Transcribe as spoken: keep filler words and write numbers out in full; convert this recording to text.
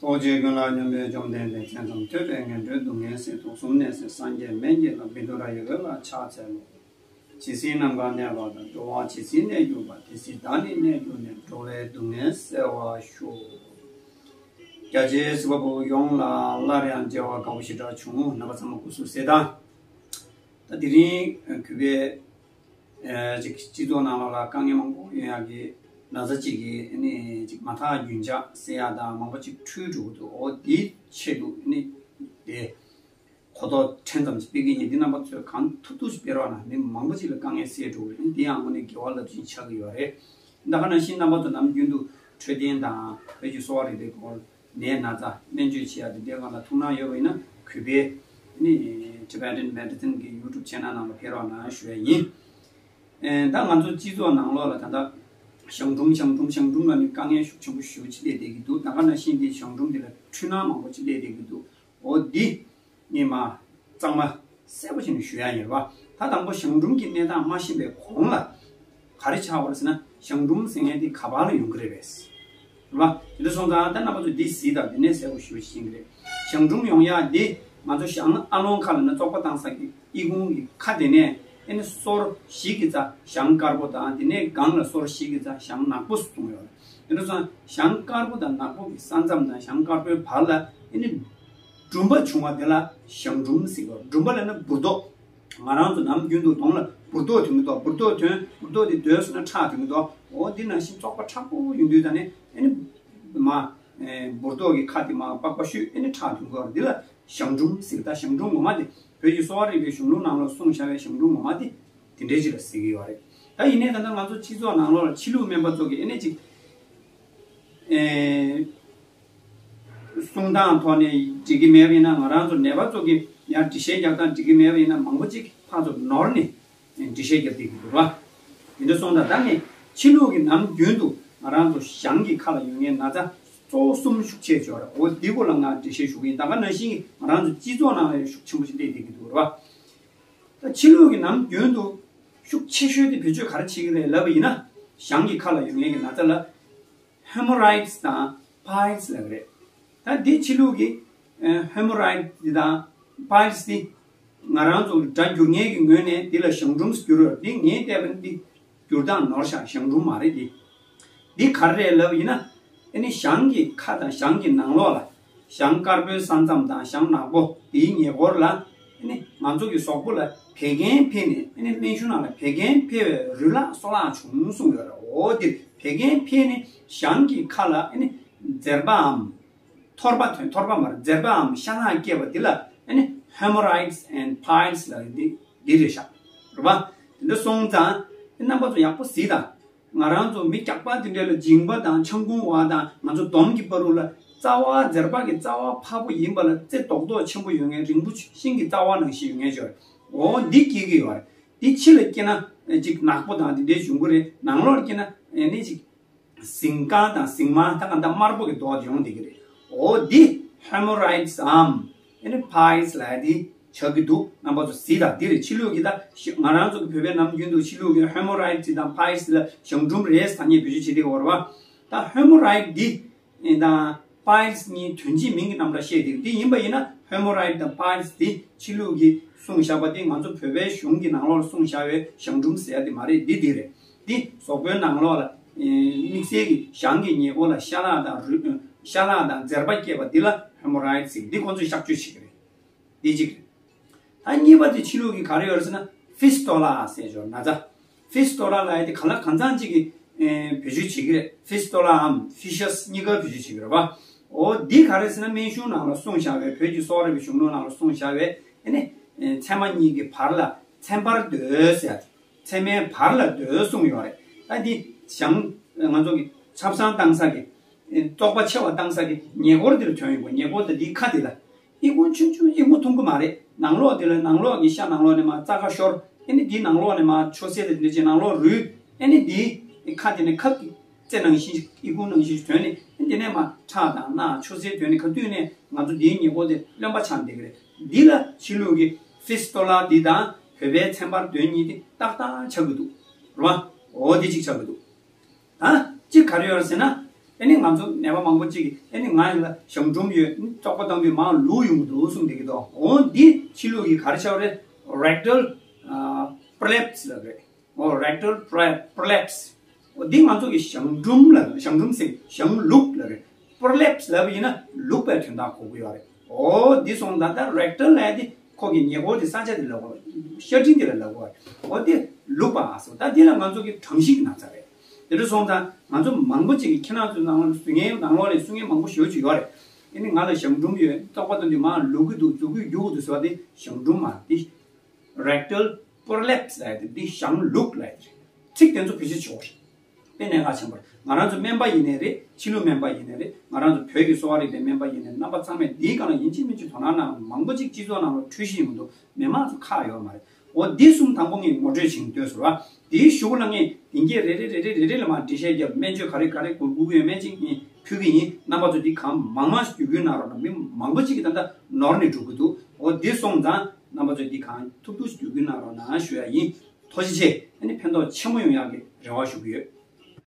ཚོགས་ཆེན་ཀུན་ལ་སྙོམས་པའི་བཅོམ་ལྡན་འདས། མཚན་ཙམ་ཐོས་པས་ངན་འགྲོའི་སྡུག་བསྔལ་སེལ། དུག་གསུམ་ནད་སེལ་སངས་རྒྱས་སྨན་གྱི་བླ། བཻ་ཌཱུརྱ་ཡི་འོད་ལ་ཕྱག་འཚལ་ལོ། ཇི་སྲིད་ནམ་མཁའ་གནས་པ་དང་། འགྲོ་བ་ཇི་སྲིད་གནས་གྱུར་པ། དེ་སྲིད་བདག་ནི་གནས་གྱུར་ནས། འགྲོ་བའི་སྡུག་བསྔལ་སེལ་བར་ཤོག། རྒྱ་ཆེའི་གཟིགས་པ་པོ་ཡོངས་ལ་སླར་ཡང་མཇལ་བ་དགའ་བོ་ཞེ་དྲག་བྱུང་། རྣམ་པ་ཚང་མ་སྐུ་གཟུགས་གསལ་ཐང་། ད་དེ་རིང་གུས་པའི་ཅིག་སྤྱི་ཚོགས་ནང་ལོགས་ལ་དཀའ་ངལ་མང་པོ་ཡོད་ཡག་གི་ན་ཚ་ཅིག་གི་ནི་ཅིག་མ་ཐག་རྒྱུན་འཇགས་སེལ་ཡག་དང་མང་པོ་ཅིག་འཁྲུལ་འགྲོ་གི་འདུག་འོ་དེའི་ཆེད་དུ་ནི་དེ་གོ་རྟོགས་ཕྲན་ཙམ་ཞིག་སྤེལ་གི་ཡིན། འདི་རྣམ་པ་ཚོས་གང་ཐུབ་ཐུབ་ཞིག་སྤེལ་རོགས་གནང་། མི་མང་པོ་ཅིག་ལ་དཀའ་ངལ་སེལ་འགྲོ་གི་རེད། འདི་ཡང་དངོས་གནས་དགེ་བ་རླབས་ཆེན་ཆགས་ཀྱི་ཡོད་རེད། ད་ག་ནང་བཞིན་རྣམ་པ་ཚོ་ནམ་རྒྱུན་དུ་འཕྲོད་བསྟེན་དང་བོད་ཀྱི་གསོ་བ་རིག་པའི་སྐོར། ནད་ན་ཚ་སྨན་བཅོས་བྱེད་ཡ་དེ་འདྲའི་སྒང་ལ་ཐུགས་སྣང་ཡོད་པ་ཡིན་ན་གུས་པས་ནི་Tibetan Medicine་གི་YouTube channel་ནང་ལ་ཕེབས་རོགས་གནང་ཞུ་ཡ་ཡིན། ཨེ་ད་ང་ཚོ་སྤྱི་ཚོགས་ནང་ལོགས་ལ་ད་ལྟ་གཞང་འབྲུམ་གཞང་འབྲུམ་གཞང་འབྲུམ་ལ་ནི་དཀའ་ངལ་ཤུགས་ཆེན་པོ་ཞེ་པོ་ཅིག་སླེབས་བསྡད་ཀྱི་འདུག་ད་ག་ནང་བཞིན་དེ་གཞང་འབྲུམ་དེ་ལ་འཁྲུལ་སྣང་མང་པོ་ཅིག་སླེབས་བསྡད་ཀྱི་འདུག་འོ་འདི་ངས་མ་གཙང་མ་གསལ་པོ་བྱས་ནས་ཞུ་ཡ་ཡིན་རེད་བ། ད་དང་པོ་གཞང་འབྲུམ་གྱི་གནས་སྟངས་མ་ཤེས་པའི་གོང་ལ་ག་རེ་ཆགས་པ་རེད་ཟེར་ན་གཞང་འབྲུམ་ཟེར་མཁན་དེ་ག་པར་ལ་ཡོང་གི་རེད་པས། རེད་བ། དེ་འདྲ་སོང་ཙང་ད་རྣམ་པ་ཚོ་འདི་གཟིགས་དང་། དེ་ནས་གསལ་པོ་ཞེ་པོ་ཅིག་ཤེས་ཀྱི་རེད། གཞང་འབྲུམ་ཡོང་ཡ་འདི་ང་ཚོ་གཞང་ཨ་ལོང་ཁ་ལ་ན་བཙོག་པ་བཏང་ས་གི་ཨི་ཁུང་གི་ཁ་དེ་ནས་ཨེ་ནི་སོར་བཞི་གི་རྩ་གཞང་དཀར་པོ་དང་། དེ་ནས་སྒང་ལ་སོར་བཞི་གི་རྩ་གཞང་ནག་པོ་གསུངས་ཡོད་རེད། དེ་འདྲ་སོང་ཙང་གཞང་དཀར་པོ་དང་ནག་པོ་གི་ས་མཚམས་དང་གཞང་དཀར་པོའི་བར་ལ་ཨེ་ནི་འབྲུམ་པ་བྱུང་བ་དེ་ལ་གཞང་འབྲུམ་ཟེར་གི་རེད། འབྲུམ་པ་ལབ་ན་འབུར་ཏོག་ང་རང་ཚོ་ནམ་རྒྱུན་དུ་གདོང་ལ་འབུར་ཏོག་ཐོན་གྱི་འདུག་འབུར་ཏོག་ཐོན། འབུར་ཏོག་དེ་སྡོད་སོང་ན་ཁྲག་ཐོན་གྱི་འདུག་འོ་འདི་ནང་བཞིན་བཙོག་པ་མཁྲེགས་པོ་ཡོང་དུས་ད་ནི་ཨེ་ནི་མ་ཨེ་འབུར་ཏོག་གི་ཁ་དེ་མ་པགས་པ་བཤུས་ཨེ་ནི་ཁྲག་ཐོན་གྱི་འདུག་འདི་ལ་གཞང་འབྲུམ་ཟེར། ད་གཞང་འབྲུམ་ངོ་མ་དེ་བོད་ཀྱི་གསོ་བ་རིག་པའི་གཞུང་ལུགས་ནང་ལ་གསུངས་བཞག་པའི་གཞང་འབྲུམ་ངོ་མ་དེ་དེ་འདྲའི་ཅིག་ལ་ཟེར་གྱི་ཡོད་རེད། ད་ཡིན་ནའི་ད་ལྟ་ང་ཚོ་སྤྱི་ཚོགས་ནང་ལོགས་ལ་ཕྱི་ལུགས་སྨན་པ་ཚོ་གིས་ཨེ་ནི་ཅིག་ཨེ། གསུང་སྟངས་ཐོག་ནས་འགྲིག་གི་མེད་པ་ཡིན་ན། ང་རང་ཚོ་ནད་པ་ཚོ་གི་ཡང་འགྲེལ་བཤད་རྒྱག་སྟངས་འགྲིག་གི་མེད་པ་ཡིན་ན། མང་པོ་ཅིག་ཕར་ཚུར་ནོར་ནས་འགྲེལ་བཤད་རྒྱབ་བསྡད་ཀྱི་འདུག་བ། དེ་འདྲ་སོང་ཙང་ད་ངས་ཕྱི་ལུགས་ཀྱི་ནམ་རྒྱུན་དུ་ང་རང་ཚོ་གཞང་གི་ཁ་ལ་ཡོད་མཁན་ན་ཚ་གཙོ་བོ་གསུམ་ཤུགས་ཆེ་ཆོག་རེད། འོ་འདི་སྐོར་ལ་ང་འགྲེལ་བཤད་ཞུ་གི་ཡིན། ད་ག་ནང་བཞིན་གྱི་ང་རང་ཚོ་སྤྱི་ཚོགས་ནང་ལ་ཤུགས་ཆེན་པོ་ཞིག་སླེབས་བསྡད་ཀྱི་འདུག་རེད་བ། ད་ཕྱི་ལུགས་ཀྱི་ནམ་རྒྱུན་དུ་ཤུགས་ཆེ་ཤོས་དེ་བེད་སྤྱོད་ག་རེ་བྱེད་ཀྱི་རེད་ལབ་པ་ཡིན་ན། གཞང་གི་ཁ་ལ་ཡོད་མཁན་གྱི་ན་ཚ་ལ་Hemorrhoids་དང་Piles་ལབ་རེད། ད་འདི་ཕྱི་ལུགས་ཀྱི་ཨེ་Hemorrhoid་འདི་དང་Piles་འདི་ང་རང་ཚོ་སྒྲ་སྒྱུར་མཁན་གྱི་ངོས་ནས་འདི་ལ་གཞང་འབྲུམ་ཟེར་གྱི་རེད། འདི་ངས་བལྟས་པ་ནི་འདི་སྒྱུར་སྟངས་ནོར་ཤག་གཞང་འབྲུམ་མ་རེད་འདི། འདི་ག་རེ་རེད་ལབ་ཡིན་ན། ཨེ་ནི་གཞང་གི་ཁ་དང་གཞང་གི་ནང་ལོགས་ལ། གཞང་དཀར་པོའི་ས་མཚམས་དང་གཞང་ནག་པོ་དེའི་ཉེ་འཁོར་ལ། ཨེ་ནི་ང་ཚོ་གི་གཟུགས་པོ་ལ་བད་ཀན་འཕེལ་ནས། ཨེ་ནི་སྨན་གཞུང་ནང་ལ་བད་ཀན་འཕེལ་བའི་རུས་ལག་སོ་ལག་བྱུང་གསུངས་ཡོད་རེད། འོ་དེ་བད་ཀན་འཕེལ་ནས་གཞང་གི་ཁ་ལ་ཨེ་ནི་འཛེར་པའམ། ཐོར་པ་ཐོན། ཐོར་པ་མ་རེད། འཛེར་པའམ་ཤ་ནག་སྐྱེས་པ་འདི་ལ་ཨེ་ནི་Hemorrhoids and Piles་ལབ་འདི་འདི་རེད་ཤག་རེད་པ། དེ་འདྲ་སོང་ཙང་ཨེ་རྣམ་པ་ཚོ་ཡག་པོ་གཟིགས་དང་། ང་རང་ཚོ་མི་རྒྱགས་པ་དེ་འདྲ་ལ་མཇིང་པ་དང་ཆང་ཁུང་བ་དང་ང་ཚོ་འདོམ་གྱི་བར་དུ་ལ་རྩ་བ་འཛེར་པ་གི་རྩ་བ་ཕར་པོ་ཡིན་པ་ལ་རྩེ་རྡོག་རྡོག་ཆེན་པོ་ཡོད་མཁན་རིང་པོ་ཤིང་གི་རྩ་བ་ནང་བཞིན་ཡོད་མཁན་ཅིག་ཡོད་རེད། འོ་འདི་སྐྱེ་གི་ཡོད་རེད། འདི་ཕྱི་ལ་སྐྱེས་ན་ཅིག་ནག་པོ་དང་དེ་འདྲའི་འབྱུང་གི་རེད། ནང་ལོགས་ལ་སྐྱེས་ན་ཨེ་ནི་ཅིག་ཟིང་དཀར་དང་ཟིང་དམར་ད་ག་འདྲ་དམར་པོ་གི་མདོག་ཡོང་བསྡད་ཀྱི་རེད། འོ་འདི་Hemorrhoids་འམ་ཨེ་ནི་Piles་ལབ་ཡ་འདི་ཆགས་ཀྱི་འདུག་རྣམ་པ་ཚོ་གཟིགས་དང་། འདི་རེད་ཕྱི་ལུགས་ཀྱི། ད་ང་རང་ཚོ་གི་བོད་པའི་ནམ་རྒྱུན་དུ་ཕྱི་ལུགས་ཀྱི་Hemorrhoids་དང་Piles་ལ་གཞང་འབྲུམ་རེད་ཟེར་ནས་བེད་སྤྱོད་བྱེད་བསྡད་ཀྱི་ཡོད་རེད་པ། ད་Hemorrhoid་འདི་དང་Piles་གཉིས་དོན་གཅིག་མིང་གི་རྣམ་གྲངས་བཤད་བསྡད་ཀྱི་འདི་ཡིན་པ་ཡིན་ན། Hemorrhoid་དང་Piles་འདི་ཕྱི་ལུགས་ཀྱིས་གསུངས་བཞག་པ་འདི་ང་ཚོ་བོད་པའི་གཞུང་གི་ནང་ལོགས་ལ་གསུངས་བཞག་པའི་གཞང་འབྲུམ་ཟེར་ཡ་འདི་མ་རེད། འདི་འདི་རེད། འདི་གཟུགས་པོའི་ནང་ལོགས་ལ་ཨེ་དམིགས་བསལ་གྱི་གཞང་གི་ཉེ་འཁོར་ལ་ཤ་ལག་དང་རུས། ཤ་ལག་དང་འཛེར་པ་སྐྱེས་པ་འདི་ལ་Hemorrhoid་ཟེར། འདི་ཁོང་ཚོས་གཤག་བཅོས་བྱེད་ཀྱི་རེད། འདི་གཅིག་རེད། ད་གཉིས་པ་དེ་ཕྱི་ལུགས་ཀྱི་ག་རེ་ཡོད་རེད་ཟེར་ན། Fistula་ཟེར་ཡོད་ན་ཚ། Fistula་ལབ་ཡ་དེ་ག་ལ་གང་འཚམ་གཅིག་གིས་ཨེ་བེད་སྤྱོད་བྱེད་ཀྱི་རེད། Fistula་འམ་Fissures་གཉིས་ཀ་བེད་སྤྱོད་བྱེད་ཀྱི་རེད་པ། འོ་འདི་ག་རེ་ཟེར་ན། སྨན་གཞུང་ནང་ལ་གསུངས་བཞག་པའི། བོད་ཀྱི་གསོ་བ་རིག་པའི་གཞུང་ལུགས་ནང་ལ་གསུངས་བཞག་པའི་ཨེ་ནི་ཨེ་ཚེར་མ་གཉིས་ཀྱི་བར་ལ་ཚེར་བར་སྡོད་ཟེར་ཡ་དེ། ཚེར་མའི་བར་ལ་སྡོད་གསུངས་ཡོད་རེད། ད་འདི་གཞང་ང་ཚོ་གི་ཆབ་གསང་བཏང་ས་གི་ཨེ་བཙོག་པ་ཆེ་བ་བཏང་ས་གི་ཉེ་འཁོར་འདི་ལ་ཐོན་ཡོང་གི། ཉེ་འཁོར་དང་འདིའི་ཁ་འདི་ལ། ཨི་ཁུང་ཆུང་ཆུང་། ཨི་ཁུང་མཐོང་གི་མ་རེད། ནང་ལོགས་འདི་ལ། ནང་ལོགས་ཀྱི་ཤ་ནང་ལོགས་ནས་མར་རྩ་ཁ་ཤོར། ཨེ་ནི་འདིའི་ནང་ལོགས་ནས་མར་ཆུ་སེར་དང་དེ་འདྲ་བྱས་ནང་ལོགས་རུལ། ཨེ་ནི་འདིའི་ཁ་དེ་ནས་ཁབ་ཀྱི་རྩེ་ནང་བཞིན། ཨི་ཁུང་ནང་བཞིན་ཞིག་ཐོན་ནས། ཨེ་འདི་ནས་མར་ཁྲག་དང་རྣག་ཆུ་སེར་ཐོན་ནས། ག་དུས་ནས་ང་ཚོ་འདིའི་ཉེ་འཁོར་དེ་རློན་པ་ཆགས་བསྡད་ཀྱི་རེད། འདི་ལ་ཕྱི་ལུགས་ཀྱི་Fistula་འདི་དང་བོད་པའི་ཚེར་བར་སྡོད་གཉིས་དེ་ཏག་ཏག་ཆགས་ཀྱི་འདུག་རེད་པ། འོ་འདི་གཅིག་ཆགས་ཀྱི་འདུག་ད་གཅིག་ག་རེ་ཡོད་རེད་ཟེར་ན། ཨ་ནི་ང་ཚོ་ནད་པ་མང་པོ་ཅིག་གིས་ཨ་ནི་ང་ལ་གཞང་འབྲུམ་ཡོད། ཨ་ནི་བཙོག་པ་བཏང་དུས་མར་ལུག་ཡོང་གི་འདུག་གསུངས་བསྡད་ཀྱི་འདུག་འོ་འདི་ཕྱི་ལུགས་ཀྱི་ག་རེ་ཆགས་རེད། Rectal polyps་ལབ་རེད། འོ་rectal poly- polyps། འོ་འདི་ང་ཚོ་གི་གཞང་འབྲུམ་ལ་གཞང་འབྲུམ་ཟེར་གཞང་ལུག་ལབ་རེད། Polyps་ལབ་ཡིན་ན་ལུག་པའི་དོན་དག་གོ་གི་ཡོད་རེད། འོ་འདི་སོང་ཙང་ད་rectal་ལབ་ཡ་འདི་ཁོ་གི་ཉེ་འཁོར་གྱི་ས་ཆ་དེ་ལབ་དགོས། ཤ་ཁྲི་འདི་ལ་ལབ་དགོས། འོ་འདི་ལུག་པ་ཨ་སོ། ད་འདི་ལ་ང་ཚོ་གི་གྲངས་གཞི་གི་ན་ཚ་རེད། དེ་འདྲ་སོང་ཙང་ང་ཚོ་མང་པོ་ཅིག་གིས་ཁྱེད་རང་ཚོའི་ནང་ལ་གསུང་མཁན་ནང་ལོགས་ལ་གསུང་མཁན་མང་པོ་ཞེ་པོ་ཅིག་ཡོད་རེད། ཨ་ནི་ང་ལ་གཞང་འབྲུམ་ཡོད། བཙོག་པ་བཏང་དུས་མར་ལུག་གི་འདུག་མཛུབ་གུས་རྒྱུག་གི་འདུག་ཟེར་བ་དེ་གཞང་འབྲུམ་མ་རེད། འདི་rectal polyps་ལབ་ཡ་དེ་འདི་གཞང་ལུག་ལབ་ཡ་དེ་རེད། ཚིག་དེ་ཚོ་བེད་སྤྱོད་བྱེད་དགོས་རེད། དཔེ་གནད་འགག་ཆེན་པོ་རེད། ང་རང་ཚོ་སྨན་པ་ཡིན་ནའི་རེད། ཕྱི་ལུགས་སྨན་པ་ཡིན་ནའི་རེད། ང་རང་ཚོ་བོད་ཀྱི་གསོ་བ་རིག་པའི་སྨན་པ་ཡིན་ནའི་རེད། རྣམ་པ་ཚང་མས་འདིའི་སྒང་ལ་ཡིན་གཅིག་མིན་གཅིག་དོ་སྣང་གནང་། མང་པོ་ཅིག་སྤྱི་ཚོགས་ནང་ལ་འཁྲུལ་གཞི་ཡོང་གི་འདུག་མི་མང་ཚོ་ཁག་ཡོད་མ་རེད། འོ་འདི་གསུམ་དང་པོ་ངས་ངོ་སྤྲོད་བྱེད་འདོད་ཟེར་བ། དེའི་གཞུག་ལ་ངས་དེང་གི་རེ་རེ་རེ་རེ་རེ་རེ་ལ་མར་འགྲེལ་བཤད་རྒྱབ། སྨན་བཅོས་ག་རེ་ག་རེ་དགོས་དགོས་ཀྱི་ཡོད་མེད་ཅིག་ངས་ཕུལ་གི་ཡིན། རྣམ་པ་ཚོ་འདི་གང་མང་མང་ཞིག་བརྒྱུད་སྐུལ་གནང་རོགས་གནང་། མི་མང་པོ་ཅིག་གིས་ད་ལྟ་ནོར་ནས་འགྲོ་གི་འདུག་འོ་འདི་སོང་ཙང་རྣམ་པ་ཚོས་འདི་གང་ཐུབ་ཐུབ་ཞིག་བརྒྱུད་སྐུལ་གནང་རོགས་གནང་ཞུ་ཡ་ཡིན། ཐུགས་རྗེ་ཆེ། ཨ་ནི་ཕན་ཐོགས་ཆེན་པོ་ཡོང་ཡག་གི་རེ་བ་ཞུ་གི་ཡོད།